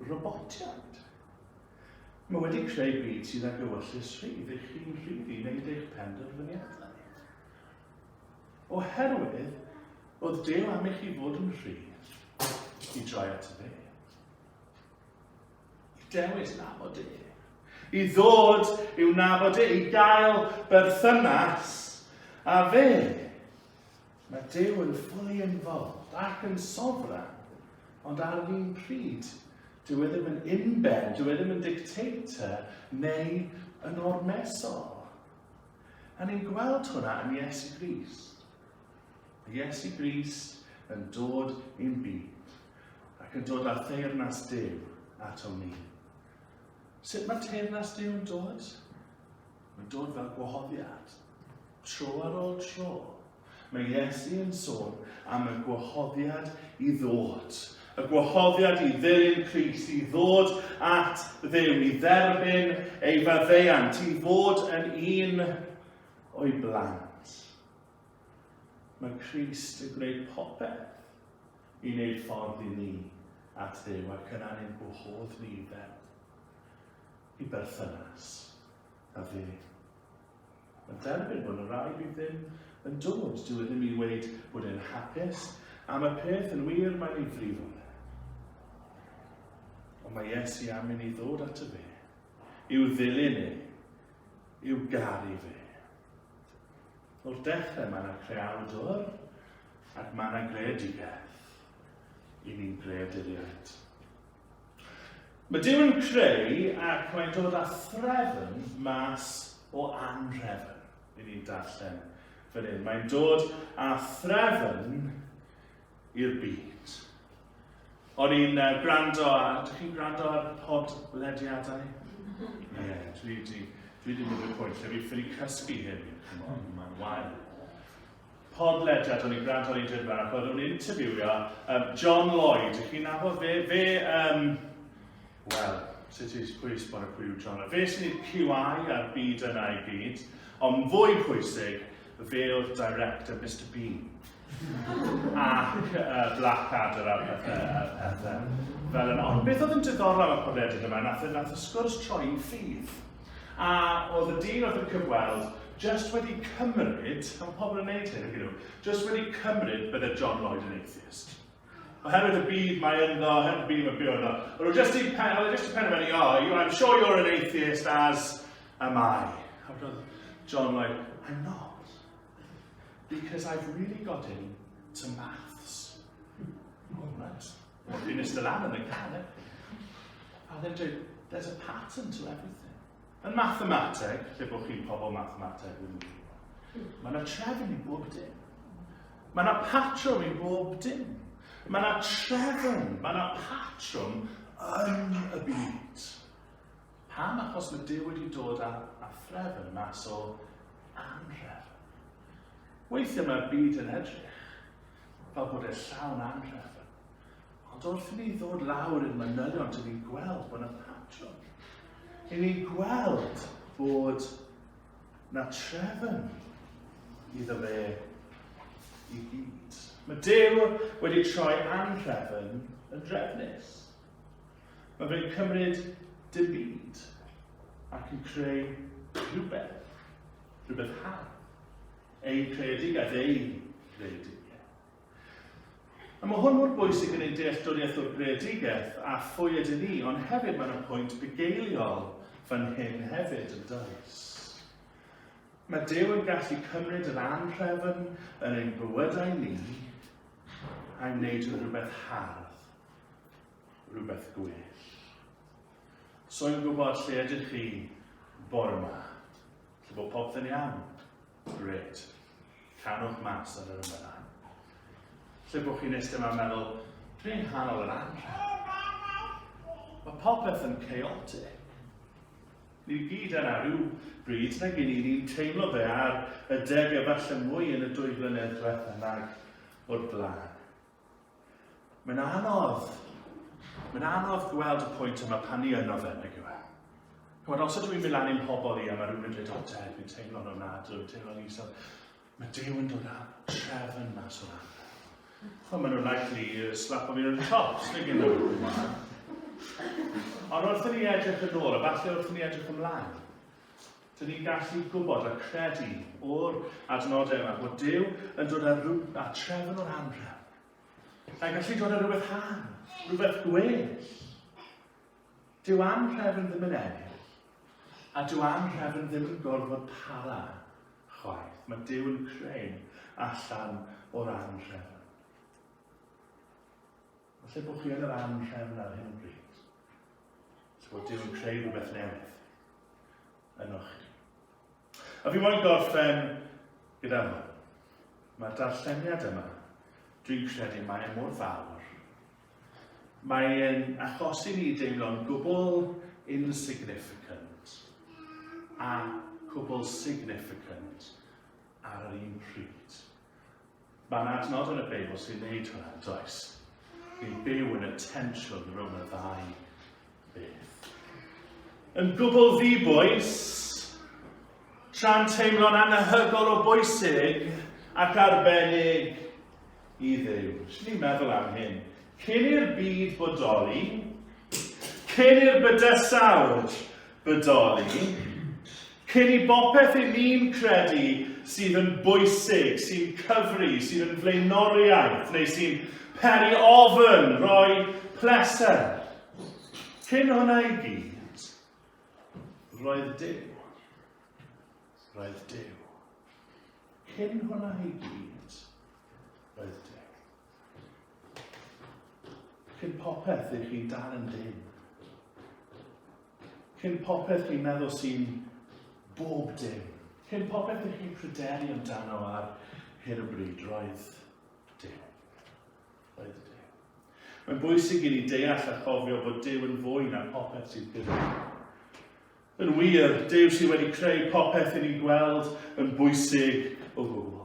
robotiaid. Mae wedi creu byd sydd ag ewyllys rhydd, eich chi'n rhydd i wneud eich penderfyniadau. Oherwydd, oedd Duw am i chi fod yn rhydd i droi at y fe. I dewis nabod e. I ddod i'w nabod e, i gael berthynas â fe. Mae Duw yn fully involved ac yn sofran, ond ar yr un pryd, dyw e ddim yn unben, dyw e ddim yn dictator neu yn ormesol. A ni'n gweld hwnna yn Iesu Grist. Mae Iesu Grist yn dod i'n byd ac yn dod â theyrnas Duw atom ni. Sut mae teyrnas Duw yn dod? Mae'n dod fel gwahoddiad. Tro ar ôl tro. Mae Iesu yn sôn am y gwahoddiad i ddod. Y gwahoddiad i ddilyn Crist, i ddod at Dduw, i dderbyn ei faddeuant, i fod yn un o'i blant. Mae Crist yn gwneud popeth i wneud ffordd i ni at Dduw ac yna'n ein gwahodd ni fewn i berthynas â fe. Mae'n derbyn bod yna rai fydd ddim yn dod. Dyw e ddim i weud bod e'n hapus am y peth, yn wir mae'n ei frifo fe. Ond mae Iesu am i ni ddod ato fe, i'w ddilyn e, i'w garu fe. O'r dechrau mae yna creawdwr ac mae yna greadigaeth i ni'n greaduriaid. Mae Duw yn creu ac mae'n dod â threfn mas o anhrefn. I ni'n darllen fan hyn. Mae'n dod â threfn i'r byd. O'n i'n gwrando ar... Ydych chi'n gwrando ar podlediadau? Ie, yeah, dwi wedi dwi wedi mynd i'r pwynt lle fi ffili cysgu heddiw. Come on, mae'n wael. Podlediad o'n i'n gwrando ar un dyn fach, oedd nhw'n interviewio um, John Lloyd. Ydych chi'n nabod fe? Fe, um, wel, sut i pwy esbonio pwy yw John Lloyd? Fe sy'n ei QI a'r byd yna i gyd, ond fwy pwysig, fe oedd director Mr Bean. Ac Blackadder a pethau, a pethau fel yna. Ond beth oedd yn diddorol am y podlediad yma, nath, nath y sgwrs troi i ffydd. A oedd y dyn oedd yn cyfweld jyst wedi cymryd, a mae pobl yn neud hyn, nhw, jyst wedi cymryd bydde John Lloyd yn atheist. Oherwydd y byd mae ynddo, oherwydd y byd mae byw ynddo. Oedd nhw jyst i pen, oedd e jyst i penderfynu, oh, I'm sure you're an atheist as am I. A oedd John Lloyd, I'm not. Because I've really got into maths. Oh, right. Well, fi'n eistedd lan yn y car, eh? A then dweud, there's a pattern to everything. Yn mathemateg, lle bod chi'n pobl mathemateg ddim yn gwybod, mae yna trefn i bob dim. Mae yna patrwm i bob dim. Mae yna trefn, mae yna patrwm yn y byd. Pam? Achos mae Duw wedi dod â, â threfn mas o anhrefn. Weithiau mae'r byd yn edrych fel bod e llawn anhrefn. Ond wrth i ni ddod lawr i'r manylion, dyn ni'n gweld bod yna patrwm. I ni'n gweld bod na trefn iddo fe i gyd. Mae Duw wedi troi anhrefn yn drefnus. Mae fe'n cymryd dim byd ac yn creu rhywbeth, rhywbeth hardd. Ein creadigaeth, ei greadigaeth. A mae hwn mor bwysig yn ein dealltwriaeth o'r greadigaeth a phwy ydyn ni, ond hefyd mae yna pwynt bugeiliol fan hyn hefyd, yn does? Mae Duw yn gallu cymryd yr anhrefn yn ein bywydau ni a'i wneud yn rhywbeth hardd, rhywbeth gwell. So i'n gwybod lle ydych chi bore yma. Lle bod popeth yn iawn. Grêt. Canwch mas ar yr ymylau. Lle bod chi'n eistedd yma'n meddwl, dwi'n nghanol yr anrheg. Mae popeth yn chaotic. Ni gyd yna rhyw bryd, nag i ni, ni'n teimlo fe ar y degau falle mwy yn y dwy flynedd diwethaf nag o'r blaen. Mae'n anodd. Mae'n anodd gweld y pwynt yma pan ni yno fe, nag yw e? Chymod, os ydw i'n mynd lan i'm pobl i a mae rhywun yn dweud, o Ted, fi'n teimlo'n ofnadwy, fi'n teimlo'n isel. Mae Duw yn dod â trefn mas o'r anrhefn. Chymod, maen nhw'n likely i slapo fi ar y chops, nag yw nhw? Ond wrth i ni edrych yn ôl, a falle wrth i ni edrych ymlaen, Dyn ni'n gallu gwybod a credu o'r adnodau yma bod Duw yn dod â, rhyw, â trefn o'r anrhefn. Mae'n gallu dod â rhywbeth hardd, rhywbeth gwell. Dyw anrhefn ddim yn ennill, a dyw anrhefn ddim yn gorfod para chwaith. Mae Duw yn creu allan o'r anrhefn. Falle bod chi yn yr anrhefn ar hyn o bryd. Lle bod Duw yn creu rhywbeth newydd. ynoch chi. A fi moyn gorffen gyda hwn. Mae'r darlleniad yma, dwi'n credu mae e mor fawr. Mae'n achosi ni deimlo'n gwbl insignificant a cwbl significant ar yr un pryd. Mae'n adnod yn y Beibl sy'n neud hwnna, does? Ni'n byw yn y tensiwn rhwng y ddau beth. Yn gwbl ddibwys, tra'n teimlo'n anhygoel o bwysig ac arbennig i Dduw. Swn i'n meddwl am hyn. Cyn i'r byd bodoli, cyn i'r bydysawd bodoli, cyn i bopeth i ni'n credu sydd yn bwysig, sy'n cyfri, sydd yn flaenoriaeth, neu sy'n peri ofn, rhoi pleser. Cyn hwnna i gyd, roedd Duw. Roedd Duw. Cyn hwnna i gyd, roedd Duw. Cyn popeth ych chi'n dal yn dim. Cyn popeth chi'n meddwl sy'n bob dim. Cyn popeth ych chi'n pryderu amdano ar hyn o bryd, roedd Duw. Roedd Duw. Mae'n bwysig i ni deall a chofio bod Duw yn fwy na popeth sydd gyda ni. Yn wir, Duw sydd wedi creu popeth i ni'n gweld yn bwysig o gwbl.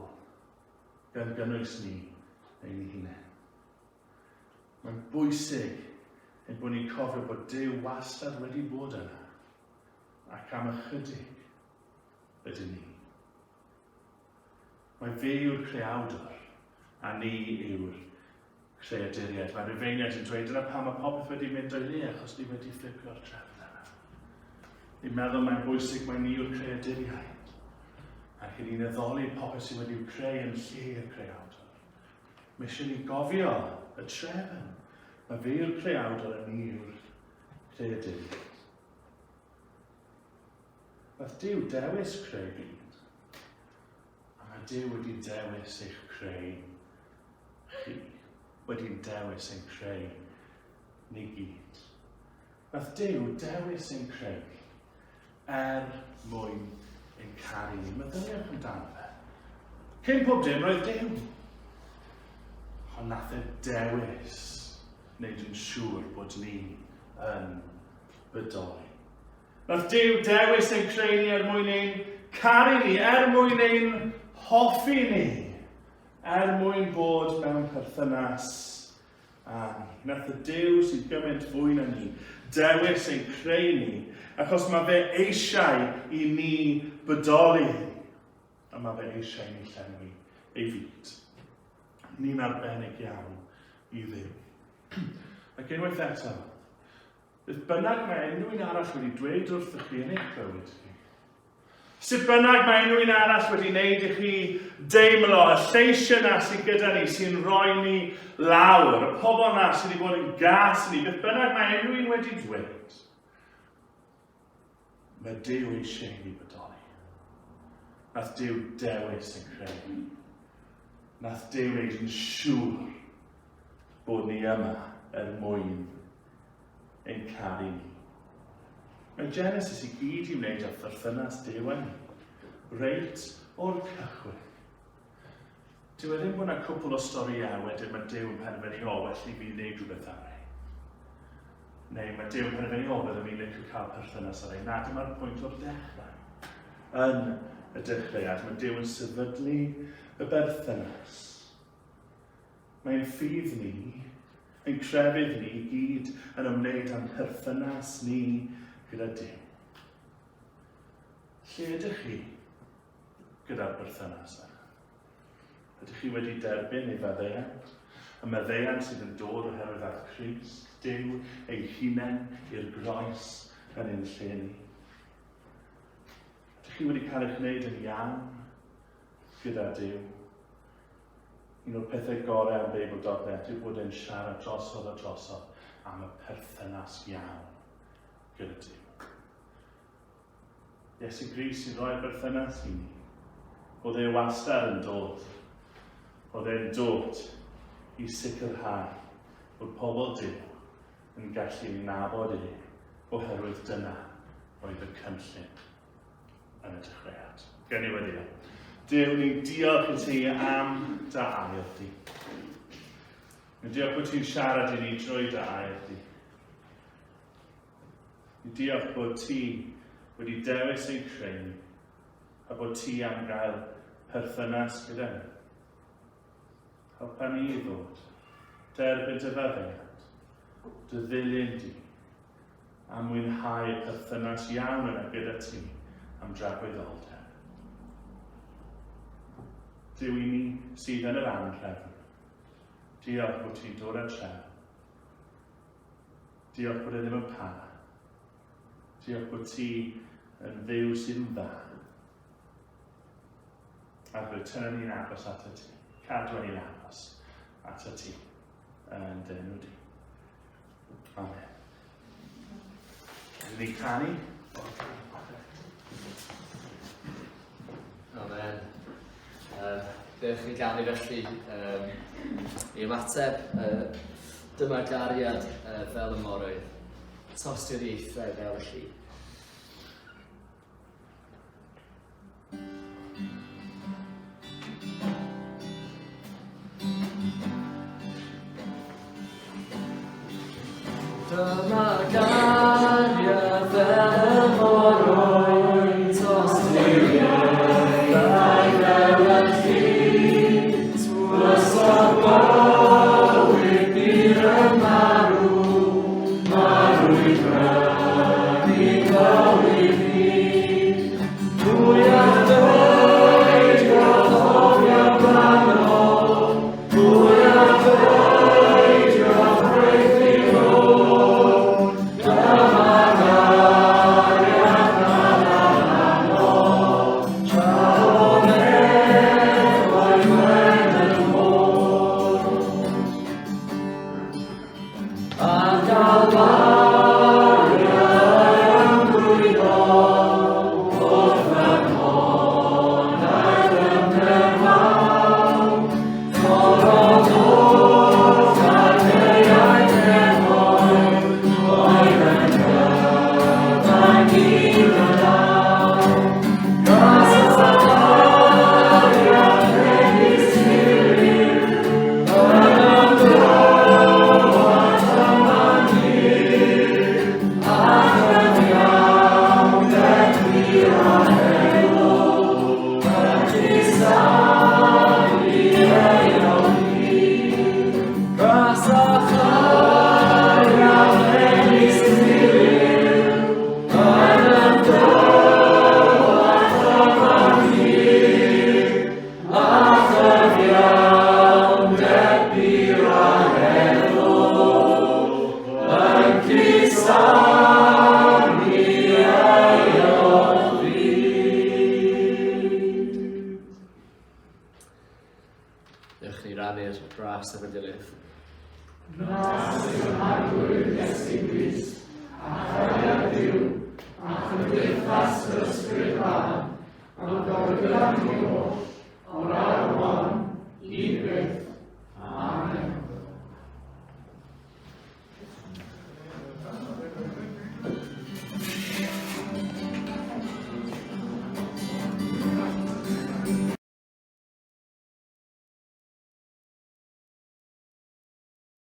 gan gynnwys ni ein hunain. Mae'n bwysig ein bod ni'n cofio bod Duw wastad wedi bod yna, ac am ychydig ydyn ni. Mae fe yw'r creawdwr, a ni yw'r creaduriaid. Mae Rufeiniaid yn dweud dyna pam mae popeth wedi mynd o'i le, achos ni wedi fflipio'r trefn yna. Ni'n meddwl mae'n bwysig mae ni yw'r creaduriaid, ac i ni'n addoli popeth sydd wedi'w creu yn lle y creawdwr. Mae eisiau ni gofio y trefn. Mae fe yw'r creawdwr a ni yw'r creaduriaid. Nath Duw dewis creu byd. A mae Duw wedi dewis eich creu chi. Wedi dewis ein creu ni gyd. Nath Duw dewis ein creu er mwyn ein caru ni. Meddyliwch amdano fe. Cyn pob dim roedd Duw. Ond nath e dewis wneud yn siŵr bod ni yn bodoli. Nath Duw dewis ein creu ni er mwyn ein caru ni, er mwyn ein hoffi ni, er mwyn bod mewn perthynas â ni. Nath y Duw sydd gymaint fwy na ni dewis ein creu ni, achos mae fe eisiau i ni bodoli, a mae fe eisiau i ni llenwi ei fyd. Ni'n arbennig iawn i Dduw. Ac unwaith eto, Beth bynnag mae unrhyw un arall wedi dweud wrthych chi yn eich bywyd chi. Sut bynnag mae unrhyw un arall wedi wneud i chi deimlo y lleisiau yna sydd gyda ni, sy'n rhoi ni lawr, y pobl yna sydd wedi bod yn gas ni, beth bynnag mae unrhyw un wedi dweud, mae Duw eisiau i ni bodoli. Nath Duw dewis yn creu ni. Nath Duw wneud yn siŵr bod ni yma er mwyn ein caru ni. Mae Genesis i gyd i wneud â pherthynas Duw â ni, reit o'r cychwyn. Dyw e ddim bod yna cwpl o storïau wedyn mae Duw yn penderfynu, o, well i fi wneud rhywbeth ar ei. Neu mae Duw yn penderfynu, o, byddwn i'n licio cael perthynas ar ei. Na, dyma'r pwynt o'r dechrau. Yn y dechreuad, mae Duw yn sefydlu y berthynas. Mae'n ffydd ni, ein crefydd ni i gyd yn ymwneud â'n perthynas ni gyda Duw. Lle ydych chi gyda'r berthynas yna? Ydych chi wedi derbyn ei faddeuant? Y maddeuant sydd yn dod oherwydd aeth Crist, Duw ei hunain i'r groes yn ein lle ni. Ydych chi wedi cael eich wneud yn iawn gyda Duw? Un o'r pethau gorau am Beibl.net yw bod e'n siarad drosodd a drosodd am y perthynas iawn gyda Duw. Iesu Grist sy'n rhoi'r berthynas i ni. Oedd e wastad yn dod. Oedd e'n dod i sicrhau bod pobl Duw yn gallu nabod e oherwydd dyna oedd y cynllun. yn y dechreuad. Gen i weddio. Duw, ni'n diolch i ti am dy air di. Ni'n diolch bod ti'n siarad i ni drwy dy air di. Ni'n diolch bod ti wedi dewis ein creu ni a bod ti am gael perthynas gyda ni. Helpa ni i ddod, derbyn dy faddeuant, dy ddilyn di, a mwynhau y perthynas iawn yna gyda ti am dragwyddoldeb. Duw i ni sydd yn yr anhrefn, diolch bod ti'n dod â trefn. Diolch bod e ddim yn para. Diolch bod ti yn Dduw sydd yn dda. A bod tynnu ni'n agos at y ti. Cadw ni'n agos at y ti. Yn dy enw di. Amen. Ydyn ni'n canu? Amen. Um, Dewch i ganu felly i ymateb. Dyma gariad fel y moroedd. Tostio'r ieithau fel y lli. Dyma gariad fel y moroedd, tosturiaethau fel y lli, tywysog bywyd byr yn marw, marw i brynu bywyd hir. Pwy a ddeudodd hofio amdano? Pwy a ddeudodd chwaethu fod? Dyma gariad na tra o nefoedd wen y môr. A Galfaria am lwyddo wrth y monau yn mawr, Torrodd wrth ar gaeau nefoedd, oedd yn cyfan hyd y lawr. Gras a chariad megis tirlun, yn ymdroad yma'n hir, a chyfiawnder gwir a heddwch, yn cusannu ei ofid. Gras a chariad megis tirlun, yn ymdroad yma'n hir, a chyfiawnder gwir a heddwch, yn cusannu ei ofid. Dewch ni rannu'r gras efo'n gilydd. Gras i'r Arglwydd Iesu Grist, a chariad Duw, a chymdeithas yr Ysbryd Glân, yn dod gyda chi oll, o'r awr hon, i byth. Amen.